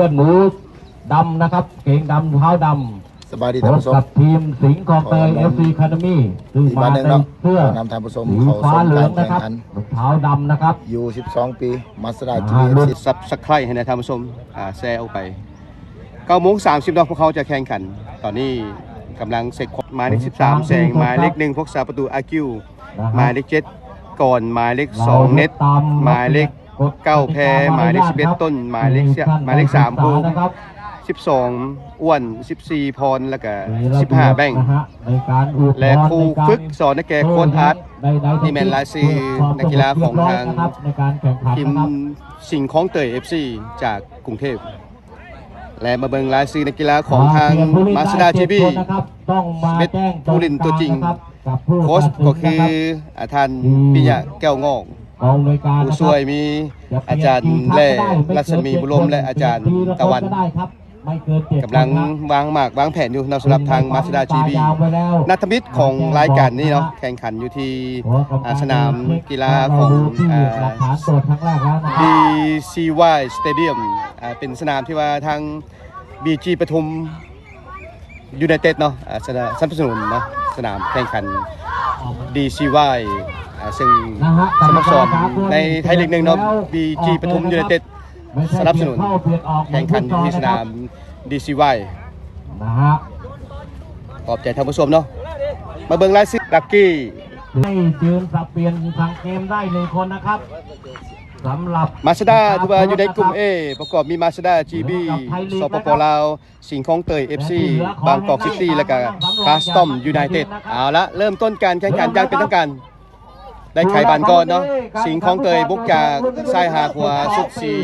เสื้อหมูดำนะครับ เกงดำ เท้าดำ สบายดีท่านผู้ชม พบกับทีมสิงห์คลองเตย ขอ เอฟซี อะคาเดมี่ ซึ่ง อีก มา วันหนึ่ง ใน เนาะ เสื้อ ขอนำท่านผู้ชม สี เข้าชม ฟ้าเหลือง การแข่งขัน นะครับ เท้าดำนะครับ อายุ สิบสอง ปี มาสด้า อ่า จี รุ่น Subscribe ให้นะท่านผู้ชม อ่า แชร์ออกไป เก้าโมงสามสิบเนาะ พวกเขาจะแข่งขัน ตอนนี้กำลังเช็ค หมายเลข สิบสาม แสง หมายเลข หนึ่ง พวกษาประตู อาคิว นะครับ หมายเลข เจ็ด กอน หมายเลข สอง เน็ต หมายเลข เก้า แพร หมายเลข สิบเอ็ด ต้น หมายเลข หมายเลข สาม ภูมิ สิบสอง อ้วน สิบสี่ พร แล้วก็ สิบห้า แบงค์ นะฮะ ในการอวยพร และครูฝึกสอนนักแก่ โค้ชอาร์ต นี่แม่นรายชื่อนักกีฬาของทาง ในการแข่งขัน ทีม นะครับ สิงห์คลองเตย เอฟซี จากกรุงเทพฯ และมาเบิ่งรายชื่อนักกีฬาของทาง มาสด้า จีบี สิบเอ็ด ผู้เล่นตัวจริง โค้ชก็คือ อา ท่าน ปิยะ แก้วงอก ผู้ช่วยมีอาจารย์แหล่ รัศมี บุญรม และอาจารย์ตะวัน กำลังวางหมากวางแผนอยู่เนาะ สำหรับทาง มาสด้า จีบี นัดทำอิฐของรายการนี้เนาะ แข่งขันอยู่ที่ อ่า สนามกีฬาของ อ่า ดีซีวาย สเตเดียม อ่า เป็นสนามที่ว่าทาง บีจี ปทุม ยูไนเต็ดเนาะ อ่า สนับ สนับสนุนเนาะ สนามแข่งขัน ดีซีวาย อ่า ซึ่งสโมสรในไทยลีกหนึ่งเนาะ บีจี ปทุม ยูไนเต็ด สนับสนุน แข่งขันอยู่ที่สนาม ดีซีวาย นะฮะ ขอบใจท่านผู้ชมเนาะ มาเบิ่งรายชื่อ ลักกี้ ให้ยืนสับเปลี่ยนสั่งเกมได้หนึ่งคนนะครับ สำหรับ มาสด้า ถือว่าอยู่ในกลุ่ม A ประกอบมี มาสด้า จีบี สปป ลาว สิงห์คลองเตย เอฟซี บางกอกซิตี้ และก็ คัสตอม ยูไนเต็ด เอาละ เริ่มต้นการแข่งขันอย่างเป็นทางการ ได้ไขบานก่อนเนาะ สิงห์คลองเตยบุกจากซ้ายหาขวา ชุดสี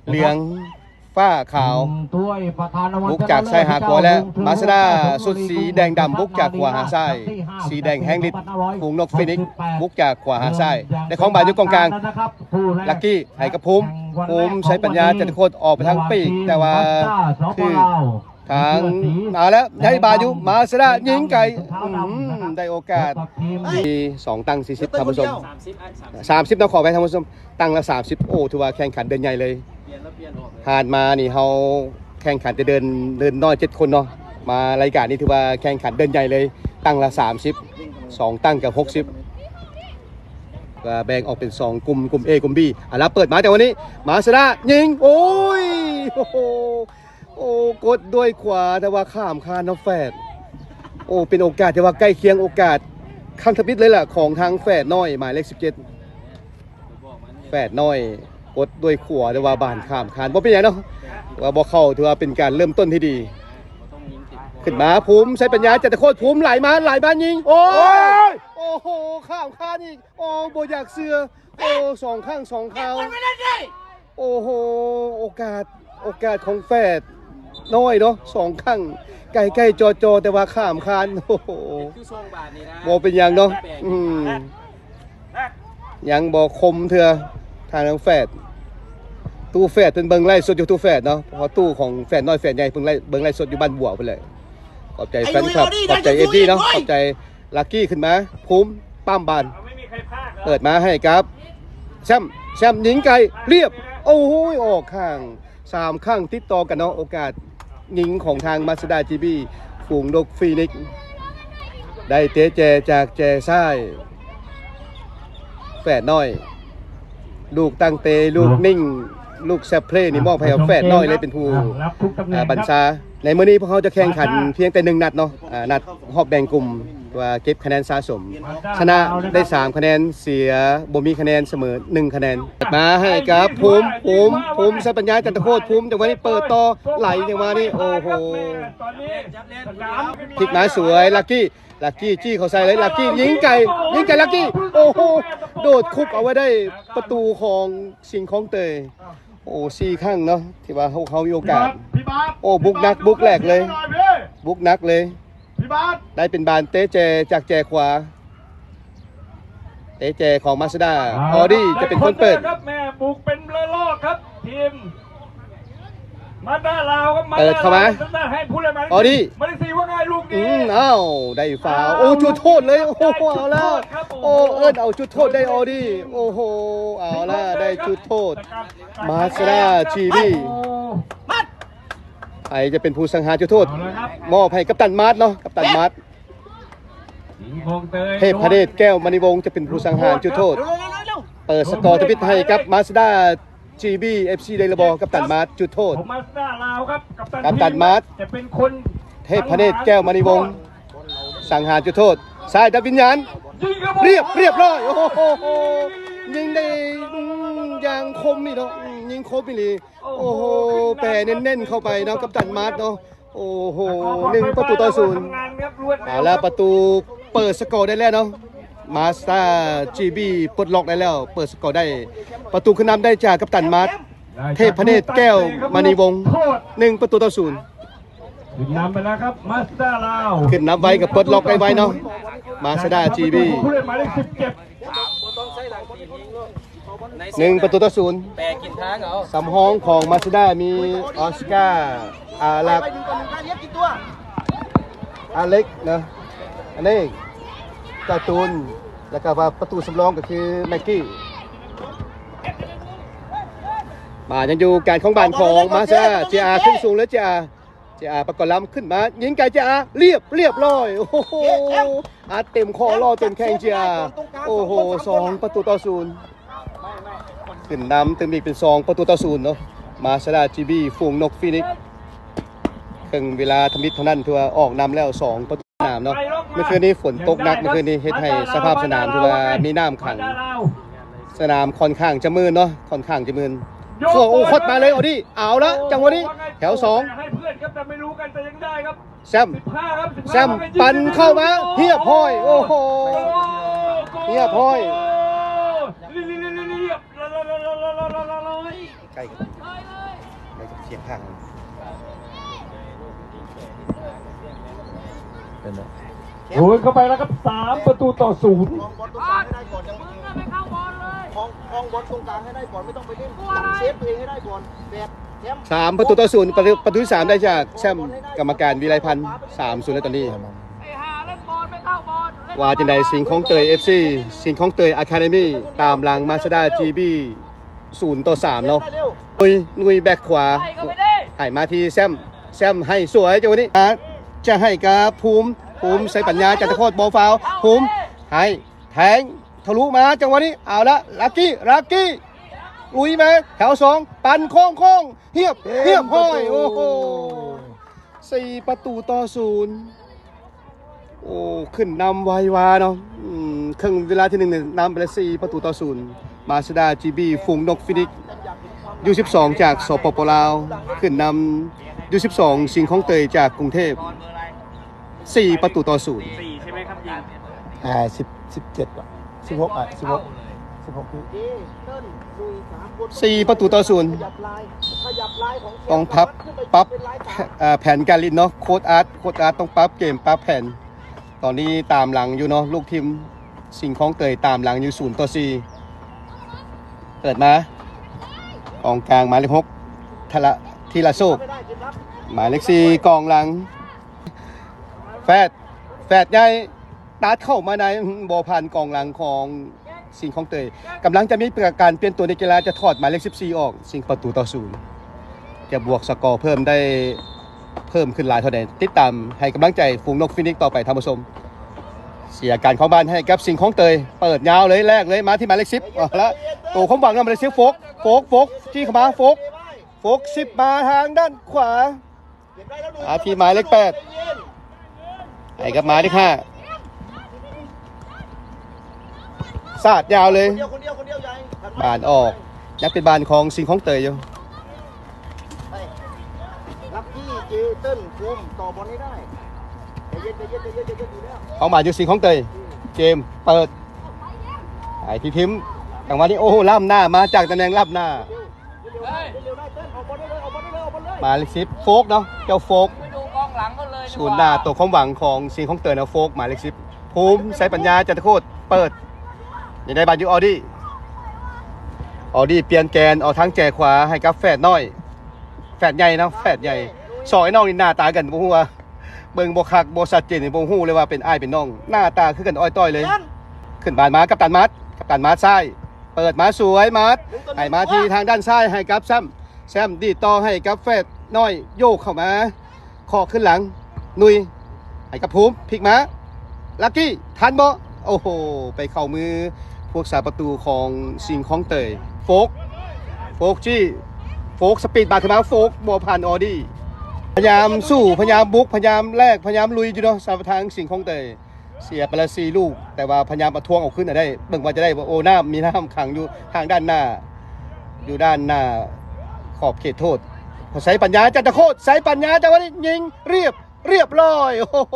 เหลืองฟ้าขาว บุกจากซ้ายหาขวา และ มาสด้า ชุดสีแดงดำบุกจากขวาหาซ้าย สีแดงแฮงฤทธิ์ ฝูงนกฟีนิกซ์ บุกจากขวาหาซ้าย ได้ของบานอยู่กองกลาง ลักกี้ ให้กับภูมิ ภูมิใช้ปัญญา จันทโคตร ออกไปทางปีก แต่ว่าคือทาง เอาแล้ว ได้บาอยู่ มาสด้า ยิงไกล อืม ได้โอกาส มีสองตั้ง สี่สิบ ท่านผู้ชม สามสิบ นะ ขออภัยท่านผู้ชม ตั้งละ สามสิบ โอ้ ถือว่าแข่งขันเดินใหญ่เลย ผ่านมานี่เฮาแข่งขันแต่เดิน เดินน้อย เจ็ด คนเนาะ มารายการนี้ถือว่าแข่งขันเดินใหญ่เลย ตั้งละ สามสิบ สองตั้งกับ หกสิบ ก็แบ่งออกเป็นสองกลุ่ม กลุ่ม A กลุ่ม B อ่ะ แล้วเปิดมาจังหวะนี้ มาสด้า ยิง โอ้ย โอ้โห โอ้ กดด้วยขวา แต่ว่าข้ามคานเนาะแฝด โอ้ เป็นโอกาสที่ว่าใกล้เคียงโอกาสครั้งทำอิฐเลยล่ะ ของทางแฝดน้อย หมายเลข สิบเจ็ด แฝดน้อย กดด้วยขวา แต่ว่าบานข้ามคาน บ่เป็นหยังเนาะ ว่าบ่เข้า ถือว่าเป็นการเริ่มต้นที่ดี ขึ้นมา ภูมิ ใช้ปัญญา จันทโคตร ภูมิ ไหลมา ไหลมา ยิง โอ้ย โอ้โห ข้ามคานอีก โอ้ บ่อยากเชื่อ โอ้ สองครั้ง สองคราว โอ้โห โอกาส โอกาสของแฝดน้อยเนาะ สองครั้ง ใกล้ๆ จ่อๆ แต่ว่าข้ามคาน โอ้โห บ่เป็นหยังเนาะ อืม ยังบ่คมเทื่อ ทางแฝด ตู้แฝดเพิ่นเบิ่งไลฟ์สดอยู่ ตู้แฝดเนาะ เพราะตู้ของแฝดน้อยแฝดใหญ่เพิ่นไลฟ์ เบิ่งไลฟ์สดอยู่บ้านบัวเพิ่นเลย ขอบใจแฟนคลับ ขอบใจ เอฟซี เนาะ ขอบใจ ลักกี้ ขึ้นมา ภูมิ ปั๊มบาน เปิดมาให้กับ แชมป์ แชมป์ ยิงไกล เรียบ โอ้โห ออกข้าง สามครั้งติดต่อกันเนาะ โอกาสยิงของทาง มาสด้า จีบี ฝูงนกฟีนิกซ์ ได้เตะแจจากแจซ้าย แฝดน้อย ลูกตั้งเตะ ลูกนิ่ง ลูกแซบเพลย์นี่มอบให้กับแฝดน้อยเลยเป็นผู้ อ่า บัญชา ในมื้อนี้พวกเขาจะแข่งขันเพียงแต่หนึ่งนัดเนาะ อ่า นัดรอบแบ่งกลุ่ม ว่าเก็บคะแนนสะสม ชนะได้สามคะแนน เสียบ่มีคะแนน เสมอหนึ่งคะแนน มาให้กับภูมิ ภูมิ ภูมิ ใช้ปัญญา จันทโคตร ภูมิ จังหวะนี้เปิดต่อ ไหลจังหวะนี้ โอ้โห พลิกมาสวย ลักกี้ ลักกี้ จี้เข้าใส่เลย ลักกี้ ยิงไกล ยิงไกล ลักกี้ โอ้โห โดดคุบเอาไว้ได้ประตูของสิงห์คลองเตย โอ้ สี่ครั้งเนาะ ที่ว่าพวกเขามีโอกาส พี่บาส โอ้ บุกหนัก บุกแหลกเลย พี่บาส บุกหนักเลย พี่บาส ได้เป็นบานเตะแจจากแจขวา เตะแจของมาสด้า ออดี้จะเป็นคนเปิด ครับ แม่บุกเป็นระลอกครับ ทีม มาด้าลาวครับ เปิดเข้ามา มาด้าลาว ให้ผู้เล่นมา ออดี้ มาเลเซียว่าไงลูกนี้ อืม อ้าว ได้ฟาวล์ โอ้ จุดโทษเลย โอ้โห เอาแล้ว จุดโทษครับ โอ้ เอิ้นเอาจุดโทษได้ ออดี้ โอ้โห เอาแล้ว ได้จุดโทษ มาสด้า จีบี โอ้ ໃຜຈະເປັນຜູ້ສັງຫານຈຸດໂທດ? ເອົາລະຄັບ ມອບໃຫ້ກັບຕັນມາດເນາະ ກັບຕັນມາດ. ເທບພະເນດ ແກ້ວມະນີວົງ ຈະເປັນຜູ້ສັງຫານຈຸດໂທດ ເປີດສະກໍທຳອິດໃຫ້ກັບມາສະດາ ຈີບີ ເອັຟຊີ ໄດ້ຫຼືບໍ່? ກັບຕັນມາດ ຈຸດໂທດ ຂອງມາສະດາລາວຄັບ ກັບຕັນມາດ ຈະເປັນຄົນ ເທບພະເນດ ແກ້ວມະນີວົງ ສັງຫານຈຸດໂທດ ຊ້າຍດັບວິນຍານ ຍິງເຂົ້າ ຮຽບ ຮຽບຮ້ອຍ ໂອ້ໂຫ ຍິງໄດ້ ອືມ ຢ່າງຄົມນີ້ເນາະ ອືມ ຍິງຄົມອີ່ຫຼີ ໂອ້ໂຫ ໂອ້ໂຫ ແປເນັ້ນໆເຂົ້າໄປເນາະ ກັບຕັນມາດເນາະ. ໂອ້ໂຫ ໜຶ່ງປະຕູຕໍ່ສູນ ເອົາລະ ປະຕູເປີດສະກໍໄດ້ແລ້ວເນາະ ມາສະດາ ຈີບີ ປົດລັອກໄດ້ແລ້ວ ເປີດສະກໍໄດ້ ປະຕູຂຶ້ນນຳໄດ້ຈາກກັບຕັນມາດ ເທບພະເນດ ແກ້ວມະນີວົງ ໜຶ່ງປະຕູຕໍ່ສູນ. ຂຶ້ນນຳໄປແລ້ວຄັບ ມາສະດາລາວ ຂຶ້ນນຳໄວກໍປົດລັອກໄດ້ໄວເນາະ ມາສະດາ ຈີບີ ຜູ້ຫຼິ້ນໝາຍເລກສິບເຈັດ ໜຶ່ງປະຕູຕໍ່ສູນ ແປກິນທາງເອົາ ສຳຮອງຂອງມາສະດາມີອອສກາ ອາລັກ ອາເລັກເນາະ ອັນນີ້ກາຕູນ ແລ້ວກໍວ່າປະຕູສຳຮອງກໍຄືແມັກກີ້ ມາຍັງຢູ່ການຂອງບານຂອງມາສະດາ ເຈອາ ຂຶ້ນສູງເລີຍ ເຈອາ ເຈອາ ປະກອບລຳຂຶ້ນມາ ຍິງໄກ ເຈອາ ລຽບ ລຽບຮ້ອຍ ໂອ້ໂຫ ອັດເຕັມຂໍ້ລໍ້ເຕັມແຂ້ງ ເຈອາ ໂອ້ໂຫ ສອງປະຕູຕໍ່ສູນ ຂຶ້ນນຳຕື່ມອີກເປັນສອງປະຕູຕໍ່ສູນເນາະ ມາສະດາ ຈີບີ ຝູງນົກຟີນິກ ເຄິ່ງເວລາທຳອິດເທົ່ານັ້ນ ຖືວ່າອອກນຳແລ້ວສອງປະຕູສະໜາມເນາະ. ເມື່ອຄືນນີ້ຝົນຕົກໜັກ ເມື່ອຄືນນີ້ເຮັດໃຫ້ສະພາບສະໜາມຖືວ່າມີນ້ຳຂັງ ສະໜາມຂ້ອນຂ້າງຈະມື່ນເນາະ ຂ້ອນຂ້າງຈະມື່ນ ໂອ້ ໂອ້ ຄອດມາເລີຍ ອອດດີ້ ເອົາລະ ຈັງຫວະນີ້ ແຖວສອງ ໃຫ້ເພື່ອນຄັບ ແຕ່ໄມ່ຮູ້ກັນ ແຕ່ຍັງໄດ້ຄັບ ແຊມ ສິບຫ້າຄັບ ແຊມ ສິບຫ້າ ປັ່ນເຂົ້າມາ ຮຽບຮ້ອຍ ໂອ້ໂຫ ຮຽບຮ້ອຍ ໂອ້ ຮຽບຮ້ອຍ ໃກ້ກັນ ໃກ້ກັບສຽງທາງ ເປັນແລ້ວ ໂດນເຂົ້າໄປແລ້ວຄັບ ສາມປະຕູຕໍ່ສູນ ຄອງບອນຕົງກາງໃຫ້ໄດ້ກ່ອນ ຍັງ ຄອງ ຄອງບອນຕົງກາງໃຫ້ໄດ້ກ່ອນ ໄມ່ຕ້ອງໄປຫຼິ້ນ ເຊຟຕົວເອງໃຫ້ໄດ້ກ່ອນ ແປດ ສາມປະຕູຕໍ່ສູນ ປະຕູ ປະຕູທີສາມໄດ້ຈາກແຊມ ກຳມະການວິໄລພັນ ສາມສູນແລ້ວຕອນນີ້ ວ່າຈັ່ງໃດ ສິງຂອງເຕີຍ ເອັຟຊີ ສິງຂອງເຕີຍ ອາຄາເດມີ ຕາມຫຼັງມາສະດາ ຈີບີ ສູນຕໍ່ສາມເນາະ ນຸຍ ນຸຍແບັກຂວາ ໃຫ້ມາທີ່ແຊມ ແຊມໃຫ້ສວຍ ຈັງຫວະນີ້ ຈະໃຫ້ກັບພູມ ພູມ ໃຊ້ປັນຍາ ຈັນທະຄອດ ບໍ່ຟາວ ພູມ ໃຫ້ ແທງທະລຸມາ ຈັງຫວະນີ້ ເອົາລະ ລັກກີ້ ລັກກີ້ ລຸຍມາ ແຖວສອງ ປັ່ນໂຄ້ງໆ ຮຽບ ຮຽບຮ້ອຍ ໂອ້ໂຫ ສີ່ປະຕູຕໍ່ສູນ ໂອ້ ຂຶ້ນນຳໄວວາເນາະ ອືມ ເຄິ່ງເວລາທີໜຶ່ງນີ້ ນຳໄປແລ້ວສີ່ປະຕູຕໍ່ສູນ ມາສະດາ ຈີບີ ຝູງນົກຟີນິກ ຢູສິບສອງ ຈາກ ສປປ ລາວ ຂຶ້ນນຳ ຢູສິບສອງ ສິງຂອງເຕີຍ ຈາກກຸງເທບ ສີ່ປະຕູຕໍ່ສູນ ສີ່ໃຊ່ໄໝຄັບຍິງ? ອ່າ ສິບ ສິບເຈັດ ສິບຫົກ ອ່ະ ສິບຫົກ ສິບຫົກ ສີ່ປະຕູຕໍ່ສູນ ຕ້ອງປັບ ປັບ ເອີ ແຜນການຫຼິ້ນເນາະ ໂຄດອາດ ໂຄດອາດຕ້ອງປັບເກມ ປັບແຜນ ຕອນນີ້ຕາມຫຼັງຢູ່ເນາະ ລູກທີມສິງຂອງເຕີຍຕາມຫຼັງຢູ່ ສູນຕໍ່ສີ່ ເປີດມາ ກອງກາງໝາຍເລກຫົກ ທະລະ ທີລະໂຊກ ໝາຍເລກສີ່ ກອງຫຼັງ ແຟດ ແຟດໃຫຍ່ ຕັດເຂົ້າມາໃນ ບໍ່ຜ່ານກອງຫຼັງຂອງສິງຂອງເຕີຍ ກຳລັງຈະມີການປ່ຽນຕົວນັກກິລາ ຈະຖອດໝາຍເລກສິບສີ່ອອກ ສິງປະຕູຕໍ່ສູນ ຈະບວກສະກໍເພີ່ມໄດ້ ເພີ່ມຂຶ້ນຫຼາຍເທົ່າໃດ ຕິດຕາມໃຫ້ກຳລັງໃຈຝູງນົກຟີນິກຕໍ່ໄປທ່ານຜູ້ຊົມ ເສຍການຄອງບານໃຫ້ກັບສິງຂອງເຕີຍ ເປີດຍາວເລີຍ ແລກເລີຍ ມາທີ່ໝາຍເລກສິບ ເອົາລະ ໂຕຄວາມຫວັງນຳໝາຍເລກສິບ ໂຟກ ໂຟກ ໂຟກ ຈີ້ເຂົ້າມາ ໂຟກ ໂຟກ ສິບ ມາທາງດ້ານຂວາ ມາທີ່ໝາຍເລກແປດ ໃຫ້ກັບໝາຍເລກຫ້າ ສາດຍາວເລີຍ ບານອອກ ຍັງເປັນບານຂອງສິງຂອງເຕີຍຢູ່ ລັກກີ້ ເຈເຕີນ ພູມ ຕໍ່ບອນໃຫ້ໄດ້ ໃຈເຢັນ ໃຈເຢັນ ໃຈເຢັນ ໃຈເຢັນ ດີແລ້ວ ເອົາມາຢູ່ສິງຂອງເຕີຍ ເກມເປີດ ໃຫ້ທີ່ທີມ ຈັງຫວະນີ້ ໂອ້ໂຫ ລ້ຳໜ້າ ມາຈາກຕຳແໜ່ງລ້ຳໜ້າ ໝາຍເລກສິບ ໂຟກເນາະ ເຈົ້າໂຟກ ສູນໜ້າໂຕຄວາມຫວັງຂອງສິງຂອງເຕີຍເນາະ ໂຟກ ໝາຍເລກສິບ ພູມ ໃຊ້ປັນຍາ ຈັນທະໂຄດ ເປີດ ຍັງໄດ້ບານຢູ່ ອອດີ້ ອອດີ້ປ່ຽນແກນ ອອກທາງແຈຂວາໃຫ້ກັບແຝດນ້ອຍ ແຝດໃຫຍ່ເນາະ ແຝດໃຫຍ່ ສອງໄອ້ນ້ອງນີ້ໜ້າຕາກັນບໍ່ຮູ້ວ່າ ເບິ່ງບໍ່ຄັກບໍ່ຊັດເຈນນີ້ ບໍ່ຮູ້ເລີຍວ່າເປັນອ້າຍເປັນນ້ອງ ໜ້າຕາຄືກັນອ້ອຍຕ້ອຍເລີຍ ຂຶ້ນບານມາ ກັບຕັນມາດ ກັບຕັນມາດຊ້າຍ ເປີດມາສວຍ ມາດ ໃຫ້ມາທີ່ທາງດ້ານຊ້າຍ ໃຫ້ກັບແຊມ ແຊມດີດຕໍ່ໃຫ້ກັບແຟດ ນ້ອຍໂຍກເຂົ້າມາ ເຄາະຂຶ້ນຫຼັງ ໜຸ່ຍໃຫ້ກັບພູມ ພິກມາ ລັກກີ້ ທັນບໍ່? ໂອ້ໂຫ ໄປເຂົ້າມືຜູ້ຮັກສາປະຕູຂອງສິງຄອງເຕີຍ. ໂຟກ ໂຟກຈີ້ ໂຟກສະປີດບາດຂຶ້ນມາ ໂຟກບໍ່ຜ່ານອອດີ້ ພະຍາຍາມສູ້ ພະຍາຍາມບຸກ ພະຍາຍາມແລກ ພະຍາຍາມລຸຍຢູ່ເນາະ ສຳລັບທາງສິງຄອງເຕີຍ. ເສຍໄປແລ້ວສີ່ລູກ ແຕ່ວ່າພະຍາຍາມປະທ້ວງເອົາຄືນໃຫ້ໄດ້ ເບິ່ງວ່າຈະໄດ້ບໍ່? ໂອ້ ນ້ຳ ມີນ້ຳຂັງຢູ່ທາງດ້ານໜ້າ ຢູ່ດ້ານໜ້າຂອບເຂດໂທດ. ໄຊປັນຍາ ຈັນທະໂຄດ ໄຊປັນຍາ ຈັງຫວະນີ້ຍິງ ຮຽບ ຮຽບຮ້ອຍ ໂອ້ໂຫ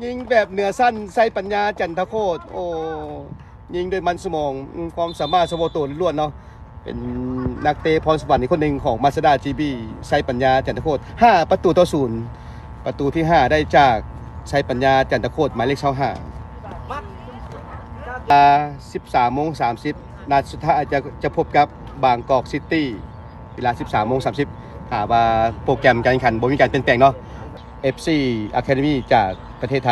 ຍິງແບບເໜືອຊັ້ນ ໄຊປັນຍາ ຈັນທະໂຄດ ໂອ້ ຍິງດ້ວຍມັນສະໝອງ ຄວາມສາມາດສະເພາະໂຕລ້ວນໆເນາະ. ເປັນນັກເຕະພອນສະຫວັນອີກຄົນໜຶ່ງຂອງມາຊາດາຈີບີ ໄຊປັນຍາ ຈັນທະໂຄດ ຫ້າປະຕູຕໍ່ສູນ. ປະຕູທີຫ້າໄດ້ຈາກໄຊປັນຍາ ຈັນທະໂຄດ ໝາຍເລກຊາວຫ້າ. ເວລາສິບສາມໂມງສາມສິບ ນັດສຸດທ້າຍຈະ ຈະພົບກັບບາງກອກຊິຕີ ເວລາສິບສາມໂມງສາມສິບ ຖ້າວ່າໂປຣແກຣມການແຂ່ງຂັນບໍ່ມີການປ່ຽນແປງເນາະ. ເອັຟຊີ Academy ຈາກປະເທດໄທ.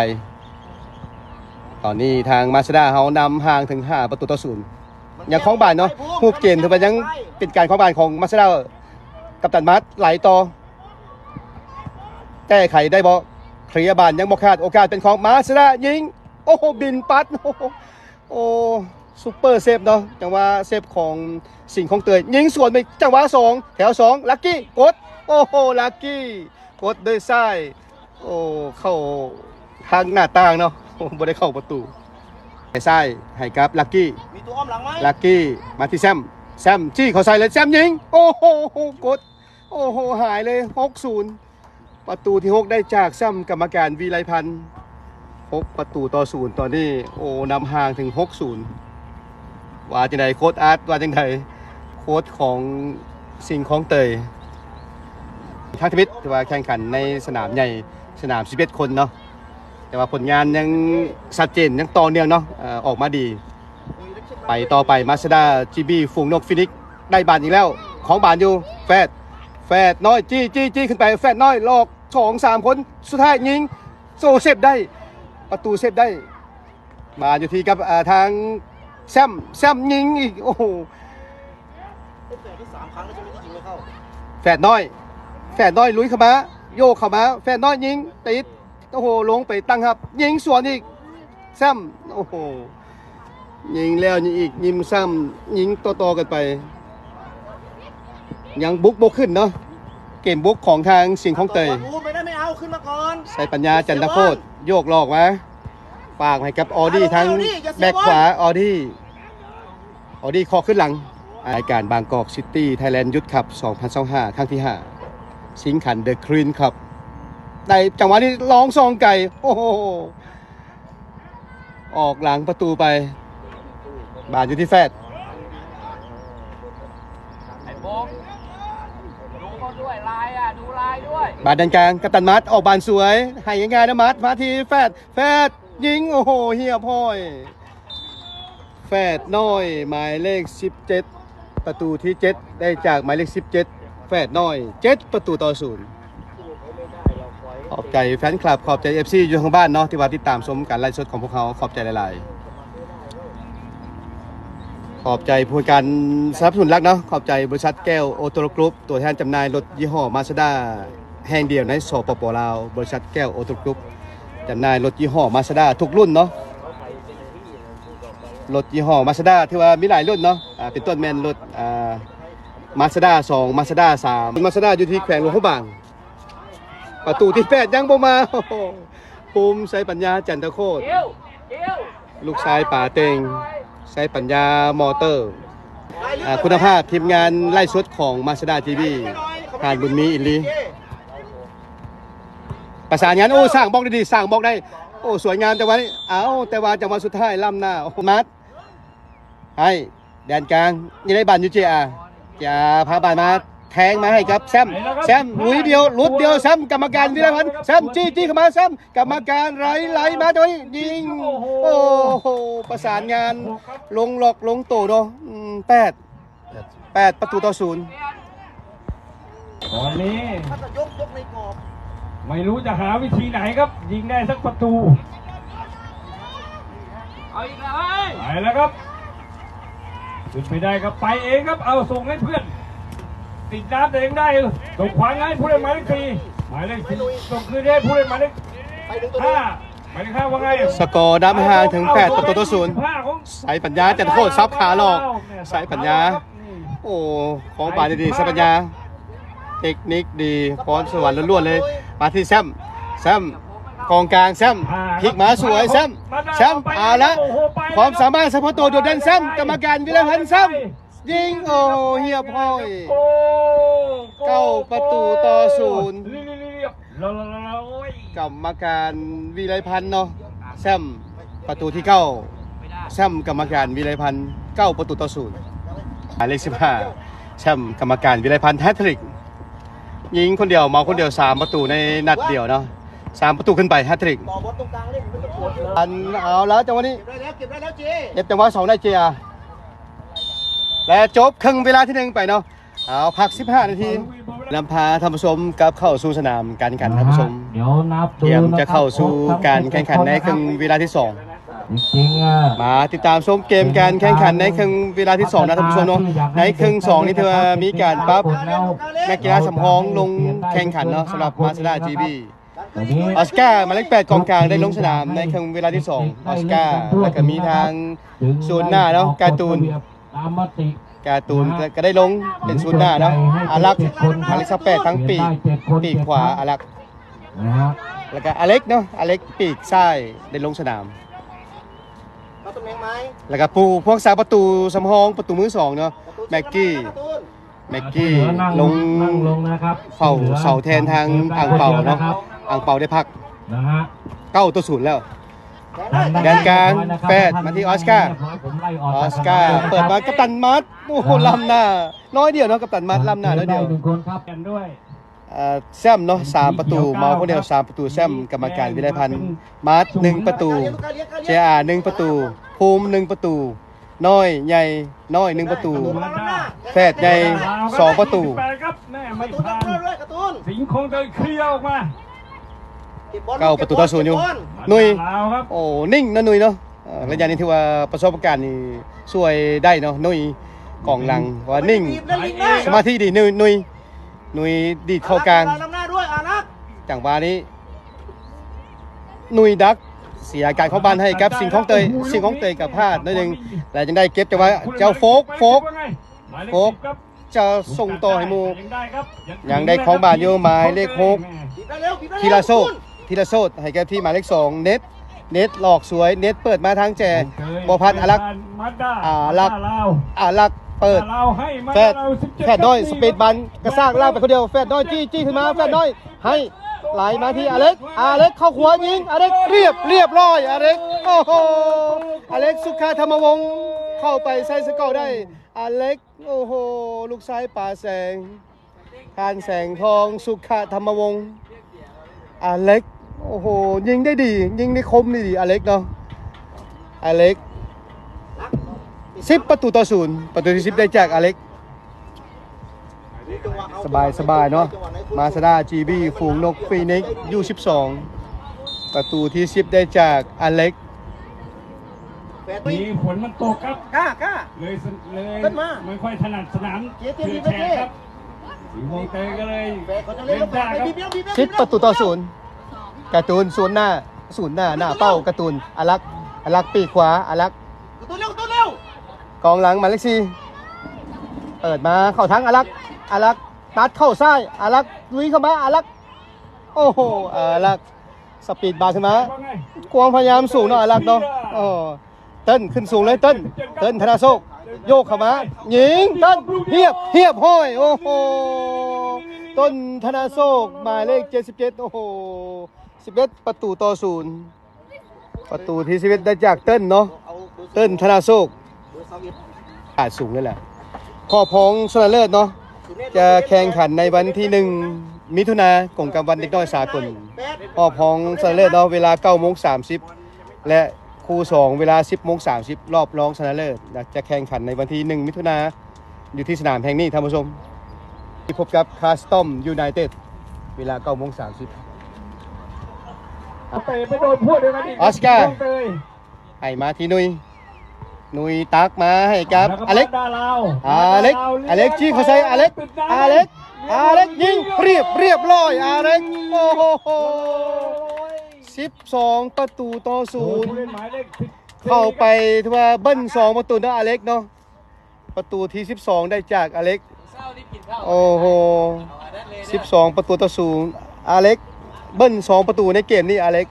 ຕອນນີ້ທາງມາຊາດາເຮົານຳຫ່າງເຖິງຫ້າປະຕູຕໍ່ສູນ. ຍັງຄອງບານເນາະ ຮູບເກມຖືວ່າຍັງເປັນການຄອງບານຂອງມາຊາດາ. ກັບຕັນມາດໄຫຼຕໍ່ ແກ້ໄຂໄດ້ບໍ່? ເຄລຍບານຍັງບໍ່ຂາດ ໂອກາດເປັນຂອງມາຊາດາ ຍິງ ໂອ້ໂຫ ບິນປັດ ໂອ້ໂຫ ໂອ້ ຊຸບເປີເຊບເນາະ ຈັງຫວະເຊບຂອງສິງຄອງເຕີຍ ຍິງສວນໄປ ຈັງຫວະສອງ ແຖວສອງ ລັກກີ້ ກົດ ໂອ້ໂຫ ລັກກີ້ ກົດໂດຍຊ້າຍ ໂອ້ ເຂົ້າທາງໜ້າຕ່າງເນາະ ໂອ້ ບໍ່ໄດ້ເຂົ້າປະຕູ. ໃຫ້ຊ້າຍ ໃຫ້ກັບລັກກີ້ ມີຕົວອ້ອມຫຼັງໄວ້ ລັກກີ້ ມາທີ່ແຊມ ແຊມ ຈີ້ເຂົ້າໃສ່ເລີຍ ແຊມຍິງ ໂອ້ໂຫ ກົດ ໂອ້ໂຫ ຫາຍເລີຍ ຫົກສູນ. ປະຕູທີຫົກໄດ້ຈາກແຊມ ກຳມະການ ວິໄລພັນ ຫົກປະຕູຕໍ່ສູນ ຕອນນີ້ ໂອ້ ນຳຫ່າງເຖິງຫົກສູນ. ວ່າຈັ່ງໃດໂຄດອາດ ວ່າຈັ່ງໃດໂຄດຂອງສິງຄອງເຕີຍ? ທາງທຳອິດຖືວ່າແຂ່ງຂັນໃນສະໜາມໃຫຍ່ ສະໜາມສິບເອັດຄົນເນາະ ແຕ່ວ່າຜົນງານຍັງຊັດເຈນ ຍັງຕໍ່ເນື່ອງເນາະ ເອີ ອອກມາດີ. ໄປຕໍ່ໄປ ມາຊາດາ ຈີບີ ຝູງນົກຟີນິກ ໄດ້ບານອີກແລ້ວ ຄອງບານຢູ່ ແຟດ ແຟດນ້ອຍ ຈີ້ ຈີ້ ຈີ້ ຂຶ້ນໄປ ແຟດນ້ອຍ ຫຼອກສອງສາມຄົນ ສຸດທ້າຍຍິງ ໂອ້ ເຊບໄດ້ ປະຕູເຊບໄດ້. ມາຢູ່ທີ່ກັບ ເອີ ທາງແຊມ ແຊມຍິງອີກ ໂອ້ໂຫ แฟดน้อย แฟดน้อยลุยเข้ามา โยกเข้ามา แฟดน้อยยิงติด โอ้โห ลงไปตั้งรับ ยิงสวนอีก แซม โอ้โห ยิงแล้วยิงอีก ยิงซ้ำ ยิงต่อๆ กันไป ยังบุกบ่ขึ้นเนาะ เกมบุกของทางสิงห์คลองเตย ไม่ได้ไม่เอา ขึ้นมาก่อน ไซปัญญา จันทโคตร โยกหลอกมา ฝากให้กับออดี้ ทางแบ็คขวา ออดี้ ออดี้เคาะขึ้นหลัง รายการบางกอกซิตี้ไทยแลนด์ยูทคัพ สองพันยี่สิบห้า ครั้งที่ห้า สิงขัน เดอะครีนคัพ ได้จังหวะนี้ลองซองไก่ โอ้โห ออกหลังประตูไป บาลอยู่ที่แฟด ไอ้โฟก ดูเขาด้วย ลายอะ ดูลายด้วย บาลด้านกลาง กัปตันมัด ออกบาลสวย ให้ง่ายๆ นะ มัด มาที่แฟด แฟด ยิง โอ้โห เฮียพ่อย แฟดน้อย หมายเลขสิบเจ็ด ประตูที่เจ็ด ได้จากหมายเลขสิบเจ็ด แฟดน้อย เจ็ดประตูต่อศูนย์ ขอบใจแฟนคลับ ขอบใจ เอฟซี อยู่ทางบ้านเนาะ ที่ว่าติดตามชมการไลฟ์สดของพวกเรา ขอบใจหลายๆ ขอบใจผู้ให้การสนับสนุนหลักเนาะ ขอบใจบริษัทแก้วออโต้กรุ๊ป ตัวแทนจำหน่ายรถยี่ห้อมาสด้าแห่งเดียวใน สปป ลาว บริษัทแก้วออโต้กรุ๊ป จำหน่ายรถยี่ห้อมาสด้าทุกรุ่นเนาะ รถยี่ห้อมาสด้าถือว่ามีหลายรุ่นเนาะ อ่า เป็นต้นแม่นรถ อ่า มาสด้าสอง มาสด้าสาม มาสด้าอยู่ที่แขวงหลวงพระบาง ประตูที่แปดยังบ่มา โอ้โห ภูมิไซปัญญา จันทโคตร ลูกชายป๋าเต็ง ไซปัญญา มอเตอร์ อ่า คุณภาพทีมงานไลฟ์สดของมาสด้าทีวี หานบุญมีอินลี ประสานงาน โอ้ สร้างบล็อกได้ดี สร้างบล็อกได้ โอ้ สวยงามจังหวะนี้ เอ้า แต่ว่าจังหวะสุดท้ายล้ำหน้า โอ้โห มัด ให้แดนกลาง ยังได้บาลอยู่ เจอาร์ เจอาร์ พาบาลมา แทงมาให้กับแซม แซม ลุยเดียว หลุดเดียว แซม กรรมการวิไลพันธ์ แซม จี้ จี้เข้ามา แซม กรรมการไหล ไหลมา ตรงนี้ ยิง โอ้โห ประสานงาน ลงล็อก ลงโตเนาะ อืม แปด แปดประตูต่อศูนย์ ตอนนี้ ถ้าจะยก ยกในกรอบ ไม่รู้จะหาวิธีไหนครับ ยิงได้สักประตู เอาอีกแล้วเฮ้ย ไปแล้วครับ ขึ้นไปได้ครับ ไปเองครับ เอาส่งให้เพื่อน ติดน้ำแต่ยังได้อยู่ ส่งขวางให้ผู้เล่นหมายเลขสี่ หมายเลขสี่ ส่งคืนให้ผู้เล่นหมายเลขห้า หมายเลขห้า ว่าไง สกอร์นำห่างถึงแปดประตูต่อศูนย์ ไซปัญญาจะโทษซับขาหลอก ไซปัญญา โอ้ ของบาดดีๆ ไซปัญญา เทคนิคดี พรสวรรค์ล้วนๆ เลย มาที่แซม แซม กองกลางแซม พลิกมาสวยแซม แซม เอาละ ความสามารถเฉพาะตัวโดดเด่นแซม กรรมการวิไลพันธ์แซม ยิง โอ้โห เรียบร้อย เก้าประตูต่อศูนย์ กรรมการวิไลพันธ์เนาะ แซมประตูที่เก้า แซมกรรมการวิไลพันธ์ เก้าประตูต่อศูนย์ หมายเลขสิบห้า แซมกรรมการวิไลพันธ์ แฮตทริก ยิงคนเดียว เมาคนเดียว สามประตูในนัดเดียวเนาะ สามประตูขึ้นไป แฮตทริก อัน เอาแล้วจังหวะนี้ เก็บได้แล้ว เก็บได้แล้ว เจ เก็บจังหวะสองได้ เจอาร์ และจบครึ่งเวลาที่หนึ่งไปเนาะ เอาพักสิบห้านาที นำพาท่านผู้ชมกลับเข้าสู่สนามการแข่งขัน ท่านผู้ชม เดี๋ยวนับดู เตรียมจะเข้าสู่การแข่งขันในครึ่งเวลาที่สอง จริงๆอะ มาติดตามชมเกมการแข่งขันในครึ่งเวลาที่สองนะท่านผู้ชมเนาะ ในครึ่งสองนี่ถือว่ามีการปรับนักกีฬาสำรองลงแข่งขันเนาะ สำหรับมาสด้า จีบี ออสการ์ หมายเลขแปด กองกลางได้ลงสนามในครึ่งเวลาที่สอง ออสการ์ แล้วก็มีทางศูนย์หน้าเนาะ การ์ตูน ตามมติ การ์ตูนก็ได้ลงเป็นศูนย์หน้าเนาะ อารักษ์ หมายเลขสิบแปด ทั้งปีก ปีกขวา อารักษ์ นะฮะ แล้วก็อเล็กเนาะ อเล็กปีกซ้ายได้ลงสนาม เข้าตำแหน่งไหม แล้วก็ผู้รักษาประตูสำรอง ประตูมือสองเนาะ แม็กกี้ แม็กกี้ ที่เหลือนั่ง ลง นั่งลงนะครับ เฝ้า ที่เหลือ เสาแทนทาง อ่างเปาเนาะ อ่างเปาได้พัก นะฮะ เก้าต่อศูนย์ แล้ว แดนกลาง แดนกลาง แปด มาที่ออสการ์ ผมไล่ออก ออสการ์ เปิดมา กัปตันมาร์ต โอ้โห ล้ำหน้า น้อยเดียวเนาะ กัปตันมาร์ต ล้ำหน้าน้อยเดียว หนึ่งคนครับ กันด้วย เอ่อ แซมเนาะ สามประตู เมาคนเดียว สามประตู แซม กรรมการวิไลพันธ์ มาร์ต หนึ่งประตู เจอาร์ หนึ่งประตู ภูมิ หนึ่งประตู น้อย ใหญ่ น้อย หนึ่งประตู แฝดใหญ่ สองประตู สิงห์คลองเตยเคลียร์ออกมา เก้าประตูต่อศูนย์ อยู่ หนุ่ย โอ้ นิ่งนะหนุ่ยเนาะ เอ่อ ระยะนี้ถือว่าประสบการณ์นี่ช่วยได้เนาะ หนุ่ย กองหลัง ว่านิ่ง สมาธิดี หนุ่ย หนุ่ย หนุ่ยดีดเข้ากลาง จังหวะนี้ หนุ่ยดัก เสียการครองบอลให้กับสิงห์คลองเตย สิงห์คลองเตยก็พลาดหน่อยหนึ่ง แล้วยังได้เก็บจังหวะ เจ้าโฟก โฟก โฟก จะส่งต่อให้หมู่ ยังได้ครองบอลอยู่ หมายเลขหก ธีรโชติ ธีรโชติ ให้แก่ที่หมายเลขสอง เน็ต เน็ตหลอกสวย เน็ตเปิดมาทางแจ บัวพันธ์ อารักษ์ อารักษ์ อารักษ์ เปิด แฝด แฝดน้อย สปีดบอล กระชากลากไปคนเดียว แฝดน้อย จี้ จี้ขึ้นมา แฝดน้อย ให้ ไหลมาที่อเล็ก อเล็กเข้าขวายิง อเล็กเรียบ เรียบร้อย อเล็ก โอ้โห อเล็ก สุขะธรรมวงศ์ เข้าไปใส่สกอร์ได้ อเล็ก โอ้โห ลูกชายป๋าแสง ท่านแสงทอง สุขะธรรมวงศ์ อเล็ก โอ้โห ยิงได้ดี ยิงได้คมดี อเล็กเนาะ อเล็ก สิบประตูต่อศูนย์ ประตูที่สิบได้จากอเล็ก สบายๆ เนาะ มาสด้า จีบี ฝูงนกฟีนิกซ์ ยู สิบสอง ประตูที่สิบได้จากอเล็ก นี่ฝนมันตกครับ กล้า กล้า เลยส- เลย ขึ้นมา ไม่ค่อยถนัดสนาม เจ๊เจ๊ เฉื่อยแฉะครับ สิงห์คลองเตยก็เลย แปะเขาจะเล่น เล่นยากครับ บีบเดียว บีบเดียว สิบประตูต่อศูนย์ การ์ตูน ศูนย์หน้า ศูนย์หน้า หน้าเป้า การ์ตูน อารักษ์ อารักษ์ปีกขวา อารักษ์ การ์ตูนเร็ว การ์ตูนเร็ว กองหลังหมายเลขสี่ เปิดมาเข้าทางอารักษ์ อารักษ์ตัดเข้าซ้าย อารักษ์ลุยเข้ามา อารักษ์ โอ้โห อารักษ์ สปีดบาร์ขึ้นมา ความพยายามสูงเนาะ อารักษ์เนาะ โอ้ เติ้นขึ้นสูงเลย เติ้น เติ้น ธนาโชค โยกเข้ามา ยิง เติ้น เรียบ เรียบร้อย โอ้โห เติ้น ธนาโชค หมายเลขเจ็ดสิบเจ็ด โอ้โห สิบเอ็ดประตูต่อศูนย์ ประตูที่สิบเอ็ดได้จากเติ้นเนาะ เติ้น ธนาโชค ขาดสูงเลยแหละ รอบรองชนะเลิศเนาะ จะแข่งขันในวันที่หนึ่ง มิถุนา กงกับวันเด็กน้อยสากล รอบรองชนะเลิศเนาะ เวลาเก้าโมงสามสิบ และคู่สอง เวลาสิบโมงสามสิบ รอบรองชนะเลิศนะ จะแข่งขันในวันที่หนึ่ง มิถุนา อยู่ที่สนามแห่งนี้ ท่านผู้ชม ที่พบกับ Custom United เวลาเก้าโมงสามสิบ เตะไปโดนพวกเดียวกันอีก ออสการ์ เตย ให้มาที่หนุ่ย ໜຸຍຕັກມາໃຫ້ກັບອາເລັກ ອາເລັກ ອາເລັກ ຈີ້ເຂົ້າໃສ່ ອາເລັກ ອາເລັກ ອາເລັກຍິງ ຮຽບ ຮຽບຮ້ອຍ ອາເລັກ ໂອ້ໂຫ ສິບສອງປະຕູຕໍ່ສູນ ເຂົ້າໄປ ຖືວ່າເບິ້ນສອງປະຕູເນາະ ອາເລັກເນາະ. ປະຕູທີສິບສອງໄດ້ຈາກອາເລັກ. ໂອ້ໂຫ ສິບສອງປະຕູຕໍ່ສູນ ອາເລັກ ເບິ້ນສອງປະຕູໃນເກມນີ້ ອາເລັກ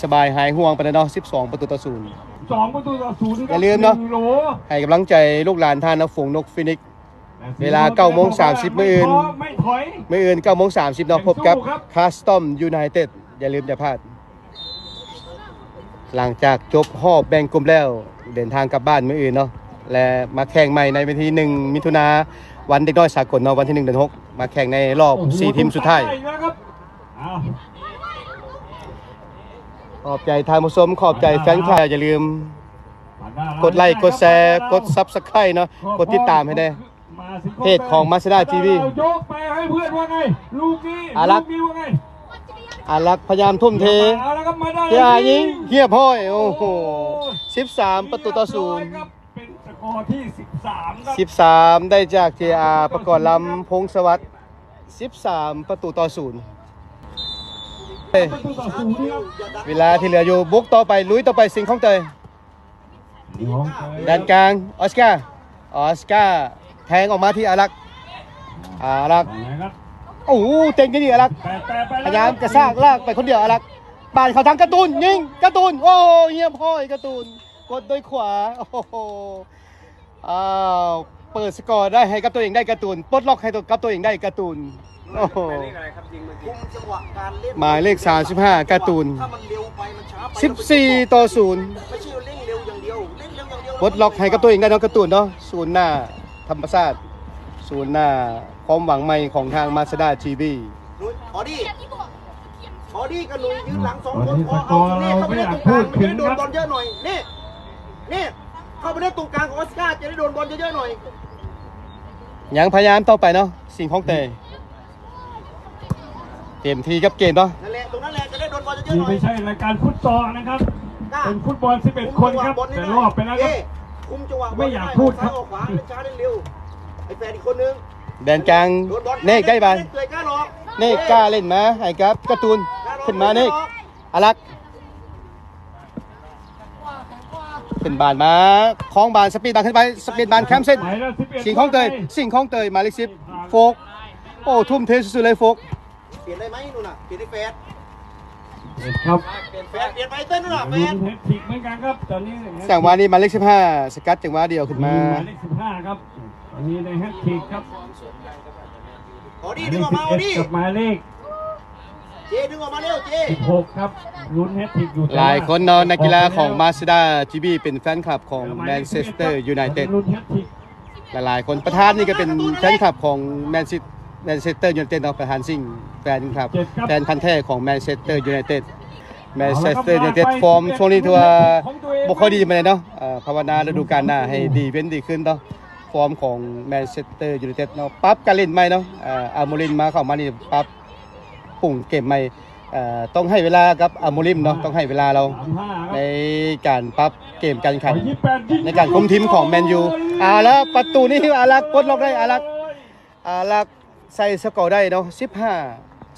ສະບາຍໆ ຫາຍຫ່ວງໄປແລ້ວເນາະ ສິບສອງປະຕູຕໍ່ສູນ ສອງປະຕູຕໍ່ສູນ ຢ່າລືມເນາະ ໃຫ້ກຳລັງໃຈລູກຫຼານທ່ານນະ ຝູງນົກຟີນິກ ເວລາເກົ້າໂມງສາມສິບມື້ອື່ນ ມື້ອື່ນເກົ້າໂມງສາມສິບເນາະ ພົບກັບ Custom United ຢ່າລືມຢ່າພາດ. ຫຼັງຈາກຈົບຮອບແບ່ງກຸ່ມແລ້ວ ເດີນທາງກັບບ້ານມື້ອື່ນເນາະ ແລະ ມາແຂ່ງໃໝ່ໃນວັນທີໜຶ່ງມິຖຸນາ ວັນເດັກນ້ອຍສາກົນເນາະ ວັນທີໜຶ່ງເດືອນຫົກ ມາແຂ່ງໃນຮອບສີ່ທີມສຸດທ້າຍ. ຂອບໃຈທ່ານຜູ້ຊົມ ຂອບໃຈແຟນຄລັບ ຢ່າລືມກົດໄລ ກົດແຊ ກົດ Subscribe ເນາະ ກົດຕິດຕາມໃຫ້ແດ່. ເພຈຂອງ Mazda ທີວີ ອາລັກ ອາລັກພະຍາຍາມທຸ່ມເທ ເທອາຍິງ ຮຽບຮ້ອຍ ໂອ້ໂຫ ສິບສາມປະຕູຕໍ່ສູນ ສິບສາມ ໄດ້ຈາກ ເຈອາ ປະກອນລຳ ພົງສະຫວັດ ສິບສາມປະຕູຕໍ່ສູນ. ເວລາທີ່ເຫຼືອຢູ່ ບຸກຕໍ່ໄປ ລຸຍຕໍ່ໄປ ສິງຂອງເຕີຍ ດ້ານກາງ ອອສກາ ອອສກາ ແທງອອກມາທີ່ອາລັກ ອາລັກ ໂອ້ໂຫ ເຕັງຢູ່ນີ້ອາລັກ ພະຍາຍາມກະຊາກລາກໄປຄົນດຽວ ອາລັກ ປາດເຂົ້າທາງກາຕູນ ຍິງ ກາຕູນ ໂອ້ ຮຽບຮ້ອຍ ກາຕູນ ກົດດ້ວຍຂວາ ໂອ້ໂຫ ອ້າວ ເປີດສະກໍໄດ້ໃຫ້ກັບຕົວເອງໄດ້ ກາຕູນ ປົດລັອກໃຫ້ຕົວ ກັບຕົວເອງໄດ້ ກາຕູນ ໂອ້ໂຫ ໝາຍເລກສາມສິບຫ້າ ກາຕູນ ສິບສີ່ຕໍ່ສູນ ປົດລັອກໃຫ້ກັບຕົວເອງໄດ້ເນາະ ກາຕູນເນາະ ສູນໜ້າທຳມະຊາດ ສູນໜ້າຄວາມຫວັງໃໝ່ຂອງທາງ Mazda ທີວີ ອອດີ ອອດີກັບໜຸຍຍືນຫຼັງສອງຄົນ ຂໍເອົາສຸເນດເຂົ້າໄປເນດຕົງກາງ ມັນຈະໄດ້ໂດນບອນເຍອະໜ້ອຍ ເນດ ເນດ ເຂົ້າໄປເນດຕົງກາງຂອງອອສກາ ຈະໄດ້ໂດນບອນເຍອະໆໜ້ອຍ. ຍັງພະຍາຍາມຕໍ່ໄປເນາະ ສິງຂອງເຕີຍ ເຕັມທີ່ກັບເກມເນາະ ນັ້ນແຫຼະ ຕົງນັ້ນແຫຼະ ຈະໄດ້ໂດນບອນເຍອະໆໜ້ອຍ ນີ້ບໍ່ໃຊ່ລາຍການຟຸດຊອນນະຄັບ ເປັນຟຸດບອລສິບເອັດຄົນຄັບ ແຕ່ລອບໄປແລ້ວຄັບ ໄມ່ຢາກພູດຄັບ ຊ້າເລັນເລັວ ໄອ້ແຟນອີກຄົນໜຶ່ງ ແດນກາງ ເນກໄດ້ບານ ເນກກ້າເຫຼັ້ນມາໃຫ້ກັບກາຕູນ ຂຶ້ນມາເນກ ອາລັກ ຂຶ້ນບານມາ ຄອງບານ ສະປີດບານຂຶ້ນໄປ ສະປີດບານແຄມເສັ້ນ ສິງຂອງເຕີຍ ສິງຂອງເຕີຍ ໝາຍເລກສິບ ໂຟກ ໂອ້ ທຸ່ມເທສຸດໆເລີຍໂຟກ ປ່ຽນໄດ້ໄໝນູ່ນນະ ປ່ຽນໃຫ້ແຟດ ເປັນຄັບ ແຟດ ປ່ຽນໄປເຕີຍນູ່ນນະ ແຟ ລຸ້ນແຮັດທຣິກເໝືອນກັນຄັບ ຕອນນີ້ ຈັງຫວະນີ້ໝາຍເລກສິບຫ້າ ສະກັດຈັງຫວະດຽວຂຶ້ນມາ ໝາຍເລກສິບຫ້າຄັບ ອັນນີ້ໄດ້ແຮັດທຣິກຄັບ ອອດີ ດຶງອອກມາ ອອດີ ກັບໝາຍເລກ ເຈ ດຶງອອກມາເລັວ ເຈ ສິບຫົກຄັບ ລຸ້ນແຮັດທຣິກຢູ່ ຫຼາຍຄົນເນາະ ນັກກິລາຂອງ Mazda ທີວີ ເປັນແຟນຄລັບຂອງ Manchester United ລຸ້ນແຮັດທຣິກ ຫຼາຍໆຄົນ ປະທານນີ້ກໍເປັນແຟນຄລັບຂອງ Man City Manchester United ເນາະ ປະທານຊິງ ແຟນຄລັບ ແຟນພັນແທ້ຂອງ Manchester United Manchester United ຟອມຊ່ວງນີ້ຖືວ່າບໍ່ຄ່ອຍດີປານໃດເນາະ ເອີ ພາວະນາລະດູການໜ້າໃຫ້ດີເວັ້ນດີຂຶ້ນເນາະ ຟອມຂອງ Manchester United ເນາະ ປັບການຫຼິ້ນໃໝ່ເນາະ ເອີ ອາໂມລິມມາ ເຂົ້າມານີ້ປັບປຸງເກມໃໝ່ ເອີ ຕ້ອງໃຫ້ເວລາກັບອາໂມລິມເນາະ ຕ້ອງໃຫ້ເວລາລາວໃນການປັບເກມການແຂ່ງຂັນ ໃນການຄຸມທີມຂອງແມນຢູ ເອົາລະ ປະຕູນີ້ອາລັກປົດລັອກໄດ້ ອາລັກ ອາລັກໃສ່ສະກໍໄດ້ເນາະ ສິບຫ້າ